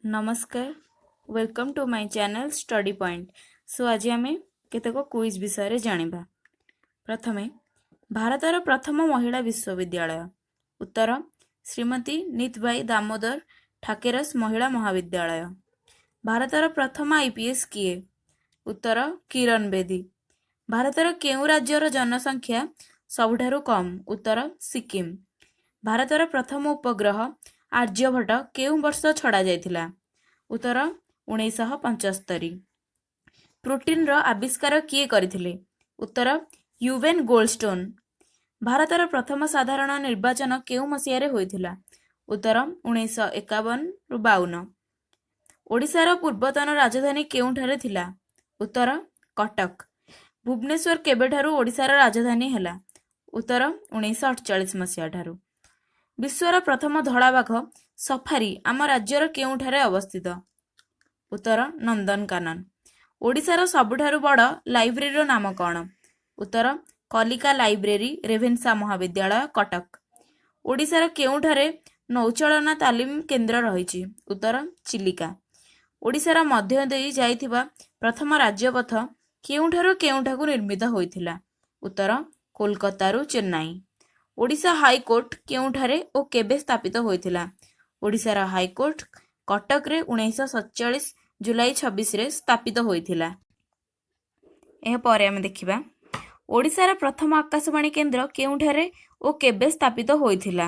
ନମସ୍କାର, welcome to my channel Study Point. So ଆଜି ଆମେ କେତେକ କୁଇଜ୍ ବିଷୟରେ ଜାଣିବା। ପ୍ରଥମେ, ଭାରତର ପ୍ରଥମ ମହିଳା ବିଶ୍ୱବିଦ୍ୟାଳୟ? ଉତ୍ତର, ଶ୍ରୀମତୀ ନିତବାଇ ଦାମୋଦର ଠାକେରସ ମହିଳା ମହାବିଦ୍ୟାଳୟ। ଭାରତର ପ୍ରଥମ ଆଇପିଏସ୍ କିଏ? ଉତ୍ତର, କିରଣ ବେଦୀ। ଭାରତର କେଉଁ ରାଜ୍ୟର ଜନସଂଖ୍ୟା ସବୁଠାରୁ କମ୍? ଉତ୍ତର, ସିକିମ। ଭାରତର ପ୍ରଥମ ଉପଗ୍ରହ ଆର୍ଯ୍ୟଭଟ୍ଟ କେଉଁ ବର୍ଷ ଛଡ଼ାଯାଇଥିଲା? ଉତ୍ତର, 1975। ପ୍ରୋଟିନ୍ର ଆବିଷ୍କାର କିଏ କରିଥିଲେ? ଉତ୍ତର, ୟୁଭେନ୍ ଗୋଲ୍ଡଷ୍ଟୋନ୍। ଭାରତର ପ୍ରଥମ ସାଧାରଣ ନିର୍ବାଚନ କେଉଁ ମସିହାରେ ହୋଇଥିଲା? ଉତ୍ତର, 1951ରୁ 52। ଓଡ଼ିଶାର ପୂର୍ବତନ ରାଜଧାନୀ କେଉଁଠାରେ ଥିଲା? ଉତ୍ତର, କଟକ। ଭୁବନେଶ୍ୱର କେବେଠାରୁ ଓଡ଼ିଶାର ରାଜଧାନୀ ହେଲା? ଉତ୍ତର, 1948 ମସିହାଠାରୁ। ବିଶ୍ୱର ପ୍ରଥମ ଧଳା ବାଘ ସଫାରି ଆମ ରାଜ୍ୟର କେଉଁଠାରେ ଅବସ୍ଥିତ? ଉତ୍ତର, ନନ୍ଦନକାନନ। ଓଡ଼ିଶାର ସବୁଠାରୁ ବଡ଼ ଲାଇବ୍ରେରୀର ନାମ କ'ଣ? ଉତ୍ତର, କଲିକା ଲାଇବ୍ରେରୀ, ରେଭେନ୍ସା ମହାବିଦ୍ୟାଳୟ, କଟକ। ଓଡ଼ିଶାର କେଉଁଠାରେ ନୌଚାଳନା ତାଲିମ କେନ୍ଦ୍ର ରହିଛି? ଉତ୍ତର, ଚିଲିକା। ଓଡ଼ିଶାର ମଧ୍ୟ ଦେଇ ଯାଇଥିବା ପ୍ରଥମ ରାଜପଥ କେଉଁଠାରୁ କେଉଁଠାକୁ ନିର୍ମିତ ହୋଇଥିଲା? ଉତ୍ତର, କୋଲକାତାରୁ ଚେନ୍ନାଇ। ଓଡ଼ିଶା ହାଇକୋର୍ଟ କେଉଁଠାରେ ଓ କେବେ ସ୍ଥାପିତ ହୋଇଥିଲା? ଓଡ଼ିଶାର ହାଇକୋର୍ଟ କଟକରେ 1947 ଜୁଲାଇ 26ରେ ସ୍ଥାପିତ ହୋଇଥିଲା। ଏହାପରେ ଆମେ ଦେଖିବା, ଓଡ଼ିଶାର ପ୍ରଥମ ଆକାଶବାଣୀ କେନ୍ଦ୍ର କେଉଁଠାରେ ଓ କେବେ ସ୍ଥାପିତ ହୋଇଥିଲା?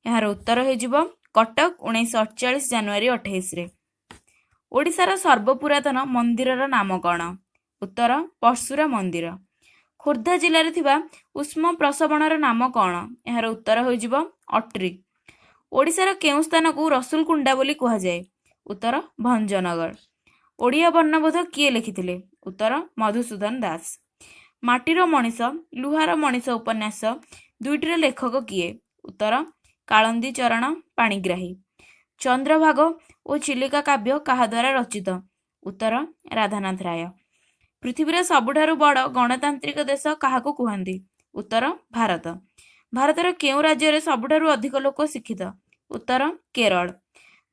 ଏହାର ଉତ୍ତର ହୋଇଯିବ କଟକ, 1948 ଜାନୁଆରୀ 28ରେ। ଓଡ଼ିଶାର ସର୍ବପୁରାତନ ମନ୍ଦିରର ନାମ କ'ଣ? ଉତ୍ତର, ପରଶୁରା ମନ୍ଦିର। ଖୋର୍ଦ୍ଧା ଜିଲ୍ଲାରେ ଥିବା ଉଷ୍ମ ପ୍ରସବଣର ନାମ କ'ଣ? ଏହାର ଉତ୍ତର ହୋଇଯିବ ଅଟ୍ରି। ଓଡ଼ିଶାର କେଉଁ ସ୍ଥାନକୁ ରସୁଲକୁଣ୍ଡା ବୋଲି କୁହାଯାଏ? ଉତ୍ତର, ଭଞ୍ଜନଗର। ଓଡ଼ିଆ ବର୍ଣ୍ଣବୋଧ କିଏ ଲେଖିଥିଲେ? ଉତ୍ତର, ମଧୁସୂଦନ ଦାସ। ମାଟିର ମଣିଷ, ଲୁହାର ମଣିଷ ଉପନ୍ୟାସ ଦୁଇଟିର ଲେଖକ କିଏ? ଉତ୍ତର, କାଳନ୍ଦୀ ଚରଣ ପାଣିଗ୍ରାହୀ। ଚନ୍ଦ୍ରଭାଗ ଓ ଚିଲିକା କାବ୍ୟ କାହା ଦ୍ୱାରା ରଚିତ? ଉତ୍ତର, ରାଧାନାଥ ରାୟ। ପୃଥିବୀର ସବୁଠାରୁ ବଡ଼ ଗଣତାନ୍ତ୍ରିକ ଦେଶ କାହାକୁ କୁହନ୍ତି? ଉତ୍ତର, ଭାରତ। ଭାରତର କେଉଁ ରାଜ୍ୟରେ ସବୁଠାରୁ ଅଧିକ ଲୋକ ଶିକ୍ଷିତ? ଉତ୍ତର, କେରଳ।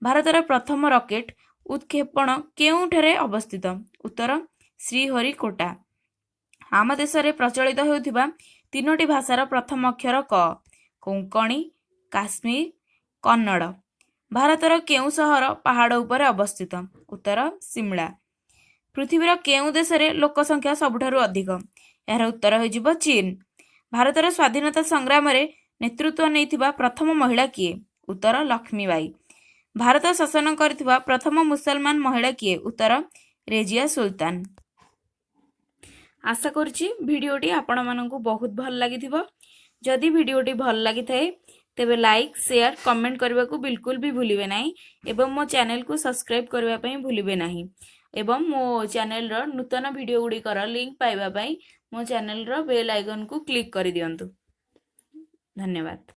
ଭାରତର ପ୍ରଥମ ରକେଟ ଉତ୍କ୍ଷେପଣ କେଉଁଠାରେ ଅବସ୍ଥିତ? ଉତ୍ତର, ଶ୍ରୀହରିକୋଟା। ଆମ ଦେଶରେ ପ୍ରଚଳିତ ହେଉଥିବା ତିନୋଟି ଭାଷାର ପ୍ରଥମ ଅକ୍ଷର କ? କୋଙ୍କଣୀ, କାଶ୍ମୀର, କନ୍ନଡ଼। ଭାରତର କେଉଁ ସହର ପାହାଡ଼ ଉପରେ ଅବସ୍ଥିତ? ଉତ୍ତର, ସିମଳା। ପୃଥିବୀର କେଉଁ ଦେଶରେ ଲୋକ ସଂଖ୍ୟା ସବୁଠାରୁ ଅଧିକ? ଏହାର ଉତ୍ତର ହୋଇଯିବ ଚୀନ। ଭାରତର ସ୍ୱାଧୀନତା ସଂଗ୍ରାମରେ ନେତୃତ୍ୱ ନେଇଥିବା ପ୍ରଥମ ମହିଳା କିଏ? ଉତ୍ତର, ଲକ୍ଷ୍ମୀବାଇ। ଭାରତ ଶାସନ କରିଥିବା ପ୍ରଥମ ମୁସଲମାନ ମହିଳା କିଏ? ଉତ୍ତର, ରେଜିଆ ସୁଲତାନ। ଆଶା କରୁଛି ଭିଡ଼ିଓଟି ଆପଣମାନଙ୍କୁ ବହୁତ ଭଲ ଲାଗିଥିବ। ଯଦି ଭିଡ଼ିଓଟି ଭଲ ଲାଗିଥାଏ, ତେବେ ଲାଇକ୍, ସେୟାର, କମେଣ୍ଟ କରିବାକୁ ବିଲକୁଲ ବି ଭୁଲିବେ ନାହିଁ ଏବଂ ମୋ ଚ୍ୟାନେଲକୁ ସବସ୍କ୍ରାଇବ୍ କରିବା ପାଇଁ ଭୁଲିବେ ନାହିଁ ଏବଂ ମୋ ଚ୍ୟାନେଲର ନୂତନ ଭିଡ଼ିଓ ଗୁଡ଼ିକର ଲିଙ୍କ ପାଇବା ପାଇଁ ମୋ ଚ୍ୟାନେଲର ବେଲ୍ ଆଇକନ୍କୁ କ୍ଲିକ୍ କରିଦିଅନ୍ତୁ। ଧନ୍ୟବାଦ।